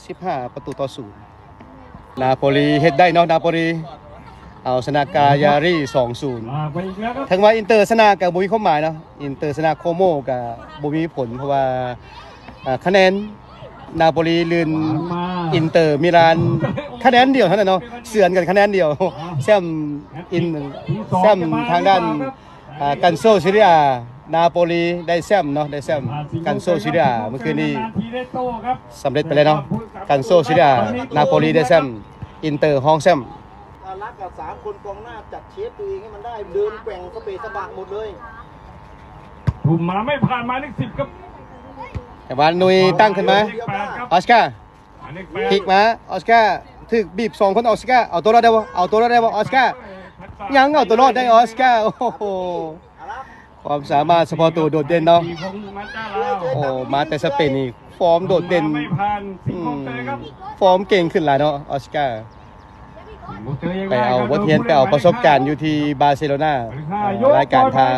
ສິບຫ້າປະຕູຕໍ່ສູນ ນາໂປລີເຮັດໄດ້ເນາະ ນາໂປລີເອົາຊະນະກາຢາຣີ ສອງສູນ ເຖິງວ່າອິນເຕີຊະນະກໍບໍ່ມີຄວາມໝາຍເນາະ ອິນເຕີຊະນະໂຄໂມກໍບໍ່ມີຜົນ ເພາະວ່າ ເອີ ຄະແນນນາໂປລີລື່ນອິນເຕີມິລານຄະແນນດຽວເທົ່ານັ້ນເນາະ ເຊືອນກັນຄະແນນດຽວ ແຊ້ມອິນ ແຊ້ມທາງດ້ານ ອ່າ ກັນໂຊຊີເຣຍ ນາໂປລີໄດ້ແຊ້ມເນາະ ໄດ້ແຊ້ມກັນໂຊຊີເຣຍ ມື້ຄືນນີ້ສຳເລັດໄປແລ້ວເນາະ ກັນໂຊຊີເຣຍ ນາໂປລີໄດ້ແຊ້ມ ອິນເຕີຮອງແຊ້ມ ອາລັກກັບສາມຄົນກອງໜ້າຈັດເຊຟຕົວເອງໃຫ້ມັນໄດ້ ເດີນແກວ່ງສະເປະສະບະໝົດເລີຍ ທຸ່ມມາໄມ່ຜ່ານ ໝາຍເລກສິບຄັບ ແຕ່ວ່າໜຸຍຕັ້ງຂຶ້ນມາ ອອສກາ ພລິກມາ ອອສກາ ຖືກບີບສອງຄົນ ອອສກາ ເອົາຕົວລອດໄດ້ບໍ່ ເອົາຕົວລອດໄດ້ບໍ່ ອອສກາ ຍັງເອົາຕົວລອດໄດ້ ອອສກາ ໂອ້ໂຫ ຄວາມສາມາດສະເພາະໂຕໂດດເດັ່ນເນາະ. ໂອ້ ມາແຕ່ສະເປນນີ້ ຟອມໂດດເດັ່ນ. ອືມ ຟອມເກັ່ງຂຶ້ນຫຼາຍເນາະ ອອສກາ. ໄປເອົາບົດຮຽນ ໄປເອົາປະສົບການຢູ່ທີ່ບາເຊໂລນາ ລາຍການພາ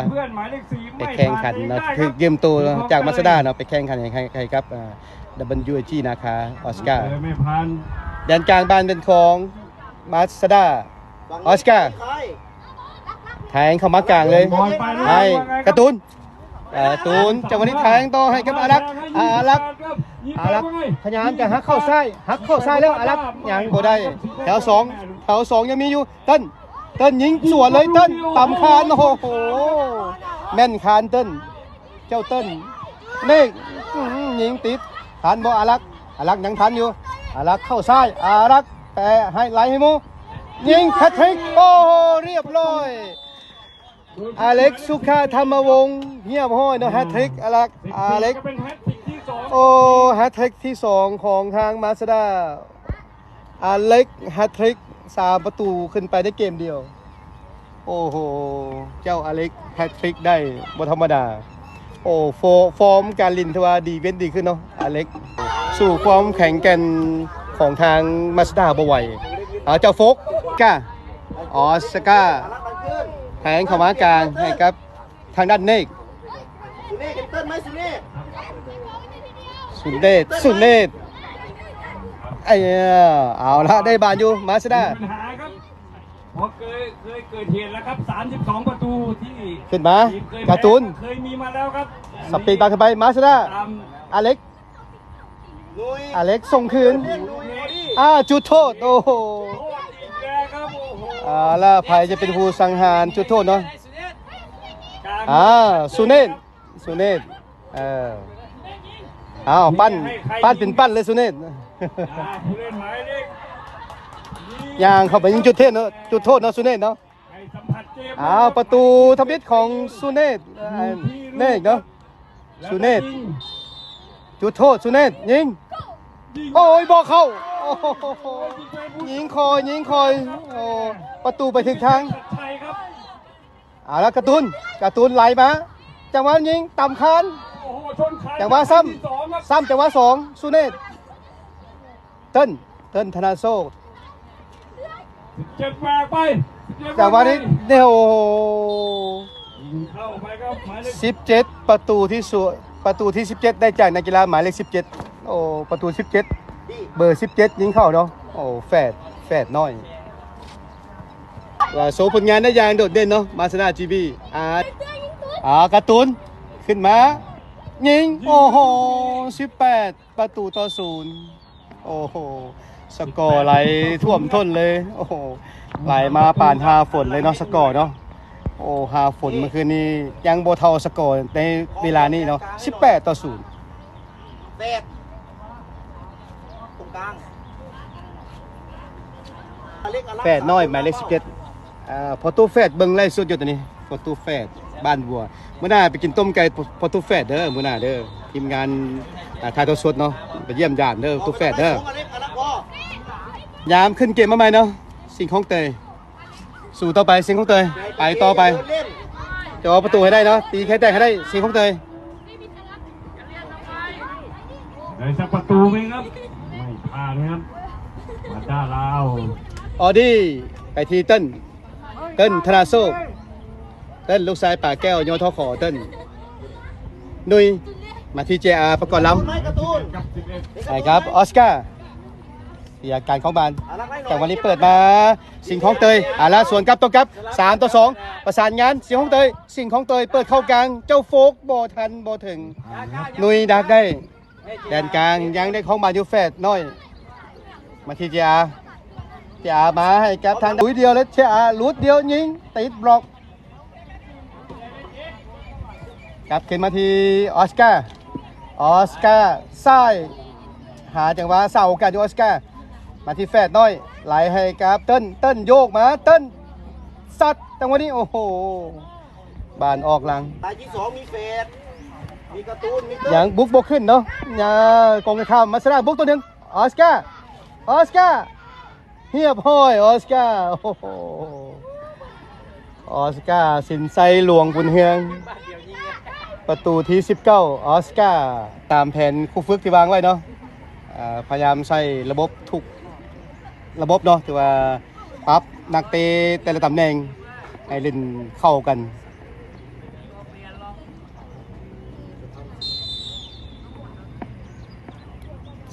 ໄປແຂ່ງຂັນເນາະ ຖືກຢືມໂຕຈາກມາຊາດາເນາະ ໄປແຂ່ງຂັນໃຫ້ ໃຫ້ ໃຫ້ກັບ ອ່າ ດັບເບິນຢູເອຈີ ນາຄາ ອອສກາ. ແດນກາງບານເປັນຂອງມາຊາດາ ອອສກາ ແທງເຂົ້າມາກາງເລີຍ ໃຫ້ກາຕູນ. ເອີ ຕູນ ຈັງຫວະນີ້ແທງຕໍ່ໃຫ້ກັບອາລັກ ອາລັກ ອາລັກ ພະຍາຍາມຈະຫັກເຂົ້າຊ້າຍ ຫັກເຂົ້າຊ້າຍແລ້ວ ອາລັກ ຍັງບໍ່ໄດ້. ແຖວສອງ ແຖວສອງຍັງມີຢູ່ ເຕີນ ເຕີນຍິງສວນເລີຍ ເຕີນ ຕຳຄານ ໂອ້ໂຫ ແມ່ນຄານເຕີນ ເຈົ້າເຕີນ ເນກ ອືມ ຍິງຕິດ ທັນບໍ່ ອາລັກ ອາລັກຍັງທັນຢູ່ ອາລັກເຂົ້າຊ້າຍ ອາລັກແປະໃຫ້ ໄຫຼໃຫ້ໝູ່ ຍິງແຮັດທຣິກ ໂອ້ໂຫ ຮຽບຮ້ອຍ. ອາເລັກ ສຸຂະທຳມະວົງ ຮຽບຮ້ອຍເນາະ ແຮັດທຣິກ ອາລັກ ອາເລັກ ໂອ້ ແຮັດທຣິກທີສອງຂອງທາງມາຊາດາ ອາເລັກ ແຮັດທຣິກສາມປະຕູຂຶ້ນໄປໃນເກມດຽວ. ໂອ້ໂຫ ເຈົ້າອາເລັກ ແຮັດທຣິກໄດ້ບໍ່ທຳມະດາ. ໂອ້ ຟອ ຟອມການຫຼິ້ນຖືວ່າດີເວັນດີຂຶ້ນເນາະ ອາເລັກ. ສູ້ຄວາມແຂງແກ່ນຂອງທາງມາຊາດາບໍ່ໄຫວ. ເອົາ ເຈົ້າໂຟກ ກາ ອອສກາ ແທງເຂົ້າມາກາງໃຫ້ກັບທາງດ້ານເນກ ສຸເນດ ສຸເນດ ເອີ ເອົາລະ ໄດ້ບານຢູ່ ມາຊາດາ. ເພາະເຄີຍ ເຄີຍເກີດເຫດແລ້ວຄັບ ສາມສິບສອງປະຕູທີ່ ຂຶ້ນມາ ທີມເຄີຍ ກາຕູນ ເຄີຍມີມາແລ້ວຄັບ ສະປີດບານຂຶ້ນໄປ ມາຊາດາ ຕາມ ອາເລັກ ອາເລັກສົ່ງຄືນ ອ່າ ຈຸດໂທດ ໂອ້ໂຫ ຈຸດໂທດອີກແລ້ວຄັບ ໂອ້ໂຫ ເອົາລະ ໃຜຈະເປັນຜູ້ສັງຫານຈຸດໂທດເນາະ ອ່າ ສຸເນດ ສຸເນດ ເອີ ເອົາ ປັ້ນ ປັ້ນເປັນປັ້ນເລີຍ ສຸເນດ ອ່າ ຜູ້ເລ່ນໝາຍເລກ ຍ່າງເຂົ້າໄປຍິງຈຸດເທດເນາະ ຈຸດໂທດເນາະ ສຸເນດເນາະ. ເອົາ ປະຕູທຳອິດຂອງສຸເນດ ເນກເນາະ ສຸເນດ ຈຸດໂທດ ສຸເນດ ຍິງ ໂອ້ຍ ບໍ່ເຂົ້າ ໂອ້ໂຫ ຍິງຄອຍ ຍິງຄອຍ ໂອ້ ປະຕູໄປຖືກທາງ. ເອົາລະ ກາຕູນ ກາຕູນໄຫຼມາ ຈັງຫວະຍິງ ຕຳຄານ ຈັງຫວະຊ້ຳ ຊ້ຳ ຈັງຫວະສອງ ສຸເນດ ເຕີນ ເຕີນ ທະນາໂຊດ ສິບເຈັດ ມາໄປ ສິບເຈັດ ຈັງຫວະນີ້ ມາໄປ ໂອ້ໂຫ ຍິງເຂົ້າໄປຄັບ ໝາຍເລກ ສິບເຈັດ ປະຕູທີ່ສວນ ປະຕູທີ່ສິບເຈັດ ໄດ້ຈາກນັກກິລາໝາຍເລກສິບເຈັດ ໂອ້ ປະຕູສິບເຈັດ ເບີສິບເຈັດ ຍິງເຂົ້າເນາະ ໂອ້ ແຝດ ແຝດນ້ອຍ ວ່າໂຊຜົນງານໄດ້ຢ່າງໂດດເດັ່ນເນາະ ມາຊາດາ ຈີບີ ອາ ອາ ກາຕູນ ຂຶ້ນມາ ຍິງ ໂອ້ໂຫ ສິບແປດ ປະຕູຕໍ່ສູນ ໂອ້ໂຫ ສະກໍໄຫຼຖ້ວມທົນເລີຍ ໂອ້ໂຫ ໄຫຼມາປານຫາຝົນເລີຍເນາະ ສະກໍເນາະ ໂອ້ ຫາຝົນມື້ຄືນນີ້ຍັງບໍ່ເທົ່າສະກໍໃນເວລານີ້ເນາະ ສິບແປດຕໍ່ສູນ ແປດ ຕາງ ແຝດນ້ອຍ ໝາຍເລກສິບເຈັດ ອ່າ ພໍ່ຕູ້ແຝດ ເບິ່ງໄລຟ໌ສົດຢູ່ຕອນນີ້ ພໍ່ຕູ້ແຝດ ບ້ານບົວ ມື້ໜ້າໄປກິນຕົ້ມໄກ່ ພໍ່ຕູ້ແຝດເດີ ມື້ໜ້າເດີ ທີມງານ ອ່າ ຖ່າຍທອດສົດເນາະ ໄປຢ້ຽມຢາມເດີ ຕູ້ແຝດເດີ ຍາມຂຶ້ນເກມມາໃໝ່ເນາະ ສິງຂອງເຕີຍ ສູ້ຕໍ່ໄປ ສິງຂອງເຕີຍ ໄປຕໍ່ໄປ ຈະເອົາປະຕູໃຫ້ໄດ້ເນາະ ຕີໄຂ່ແຕກໃຫ້ໄດ້ ສິງຂອງເຕີຍ ໄດ້ສັກປະຕູໄໝ່ຄັບ ໄມ່ຜ່ານໄໝ່ຄັບ ມາດາລາວ ອອດີ ໄປທີ່ເຕີນ ເຕີນ ທະນາໂຊກ ເຕີນ ລູກຊາຍປາແກ້ວ ຍທຂ ເຕີນ ນຸຍ ມາທີ່ເຈອາ ປະກອນລຳ ໃຫ້ກັບ ອອສກາ ເສຍການຂອງບານ ຈັງຫວະນີ້ເປີດມາ ສິງຂອງເຕີຍ ອາລະ ສວນກັບ ໂຕ້ກັບ ສາມຕໍ່ສອງ ປະສານງານ ສິງຂອງເຕີຍ ສິງຂອງເຕີຍ ເປີດເຂົ້າກາງ ເຈົ້າໂຟກ ບໍ່ທັນ ບໍ່ເຖິງ ນຸຍດັກໄດ້ ແດນກາງ ຍັງໄດ້ຂອງບານຢູ່ ແຝດນ້ອຍ ມາທີ່ເຈອາ ເຈອາ ມາໃຫ້ກັບທາງ ລຸຍດຽວ ແລ້ວ ເຈອາ ຫຼຸດດຽວ ຍິງ ຕິດບລັອກ ກັບຄືນມາທີ່ອອສກາ ອອສກາ ຊ້າຍ ຫາຈັງຫວະ ສ້າງໂອກາດຢູ່ ອອສກາ ມາທີ່ແຝດນ້ອຍ ໄຫຼໃຫ້ກັບເຕີນ ເຕີນໂຍກມາ ເຕີນ ຊັດ ຈັງຫວະນີ້ ໂອ້ໂຫ ບານອອກຫຼັງ ລາຍທີສອງ ມີແຝດ ມີກາຕູນ ມີເຕີນ ຍັງບຸກບໍ່ຂຶ້ນເນາະ ຍາ ກົງກັນຂ້າມ ມາຊາດາ ບຸກຕົວໜຶ່ງ ອອສກາ ອອສກາ ຮຽບຮ້ອຍ ອອສກາ ໂອ້ໂຫ ອອສກາ ສິນໄຊ ຫຼວງບຸນເຮືອງ ປະຕູທີສິບເກົ້າ ອອສກາ ຕາມແຜນຄູຝຶກທີ່ວາງໄວ້ເນາະ ເອີ ພະຍາຍາມໃຊ້ລະບົບທຸກລະບົບເນາະ ຖືວ່າປັບນັກເຕະແຕ່ລະຕຳແໜ່ງໃຫ້ຫຼິ້ນເຂົ້າກັນ.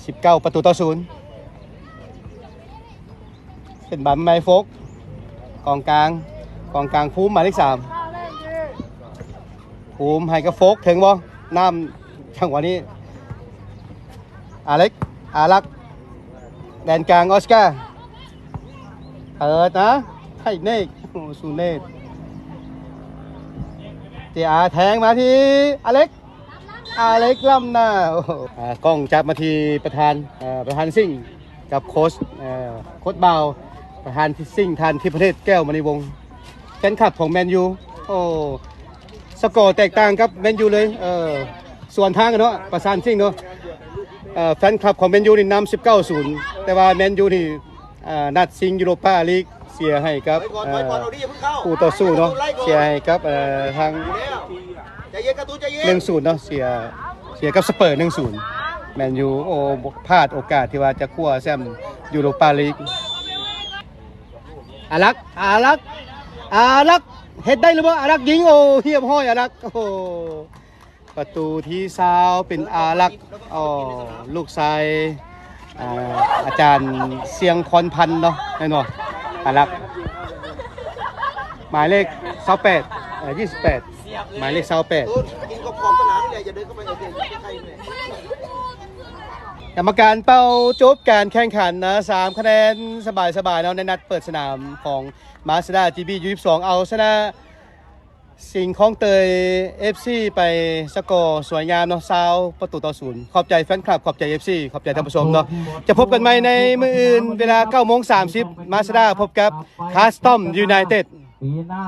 ສິບເກົ້າ ປະຕູຕໍ່ສູນ. ເປັນບານໃໝ່ໂຟກ ກອງກາງ ກອງກາງພູມ ໝາຍເລກສາມ ພູມໃຫ້ກັບໂຟກ ເຖິງບໍ່? ນ້ຳ ຈັງຫວະນີ້ ອາເລັກ ອາລັກ ແດນກາງ ອອສກາ ເປີດນະ ໃຫ້ເນກ ໂອ້ ຊູເນກ ເຈອາ ແທງມາທີ່ອາເລັກ ອາເລັກ ລ້ຳໜ້າ ໂອ້ໂຫ ອ່າ ກ້ອງຈັບມາທີ່ປະທານ ເອີ ປະທານຊິງ ກັບໂຄດ ເອີ ໂຄດບ່າວ ປະທານຊິງ ທ່ານທິບພະເນດ ແກ້ວມະນີວົງ ແຟນຄລັບຂອງແມນຢູ ໂອ້ ສະກໍແຕກຕ່າງກັບແມນຢູເລີຍ ເອີ ສວນທາງກັນເນາະ ປະທານຊິງເນາະ ເອີ ແຟນຄລັບຂອງແມນຢູນີ້ນຳສິບເກົ້າສູນ ແຕ່ວ່າແມນຢູນີ້ ອ່າ ນັດຊິງຢູໂຣປາລີກ ເສຍໃຫ້ກັບ ເອີ ຄູ່ຕໍ່ສູ້ເນາະ ເສຍໃຫ້ກັບ ເອີ ທາງ ໜຶ່ງສູນເນາະ ເສຍ ເສຍກັບສະເປີໜຶ່ງສູນ ແມນຢູ ໂອ້ ພາດໂອກາດທີ່ວ່າຈະຄວ້າແຊ້ມຢູໂຣປາລີກ ອາລັກ ອາລັກ ອາລັກ ເຮັດໄດ້ຫຼືບໍ່? ອາລັກຍິງ ໂອ້ ຮຽບຮ້ອຍ ອາລັກ ໂອ້ໂຫ ປະຕູທີຊາວເປັນອາລັກ ອໍ ລູກຊາຍ ອາ ອາຈານຊຽງຄອນພັນເນາະ ແມ່ນບໍ່? ອາລັກ ໝາຍເລກຊາວແປດ ເອີ ຊາວແປດ ໝາຍເລກຊາວແປດ ກຳມະການເປົ່າຈົບການແຂ່ງຂັນນະ ສາມຄະແນນ ສະບາຍໆເນາະ ໃນນັດເປີດສະໜາມຂອງ ມາສະດາ ຈີບີ ຢູສິບສອງ ເອົາຊະນະ ສິງຄອງເຕີຍ ເອັຟຊີ ໄປສະກໍສວຍງາມເນາະ ຊາວປະຕູຕໍ່ສູນ. ຂອບໃຈແຟນຄລັບ ຂອບໃຈ ເອັຟຊີ ຂອບໃຈທ່ານຜູ້ຊົມເນາະ. ຈະພົບກັນໃໝ່ໃນມື້ອື່ນ ເວລາ ເກົ້າໂມງສາມສິບ ມາສະດາ ພົບກັບ ຄາສຕອມ ຢູໄນເຕັດ. ປີໜ້າ